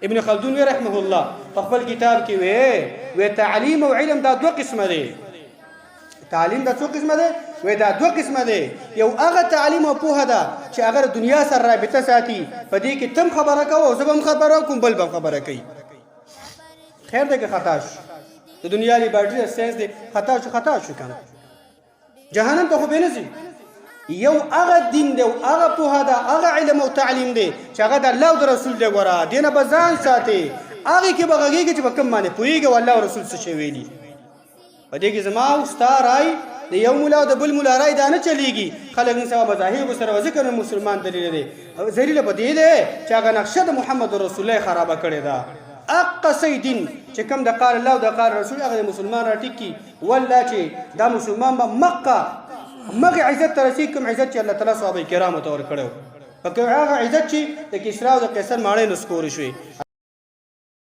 ابن خلدون وی رحمه الله په خپل کتاب کې وی وی تعلیم او علم دا دوه قسمه دی. تعلیم دا څو قسمه دی؟ وی دا دوه قسمه دی. یو هغه تعلیم او پوهه ده چې هغه دنیا سره رابطه ساتي، په دې کې تم خبره کوه او زه به هم خبره کوم، بل به هم خبره کوي. خیر دی که خطا شو، د دنیا لیبارټري ساينس دی، خطا شو خطا شو کنه، جهنم ته خو به نه ځي. یو هغه دین دی او هغه پوهه ده، هغه علم او تعلیم دی چې هغه د الله او د رسول دی. ګوره دینه به ځان ساتي، هغې کې به غږېږي چې په کوم باندې پوهېږي او الله او رسول څه شی ویلي. په دې کې زما او ستا رای، د یو مولا او د بل مولا رای دا نه چلیږي. خلک نن سبا مذاهب سره ذکر مسلمان دلیل دی، ذلیل په دې دی چې هغه نقشه د محمد رسول الله خرابه کړې ده. اقا صحیح دین چې کوم د قال الله او د قال رسول، هغه مسلمان راټیک کی، والله چې دا مسلمان به مقه مغه عزت ته رسي، کوم عزت چې الله تعالی صحابه کرامو ته ورکړو، په هغه عزت چې د کسرا او د قیصر ماڼۍ نسکورې شوې.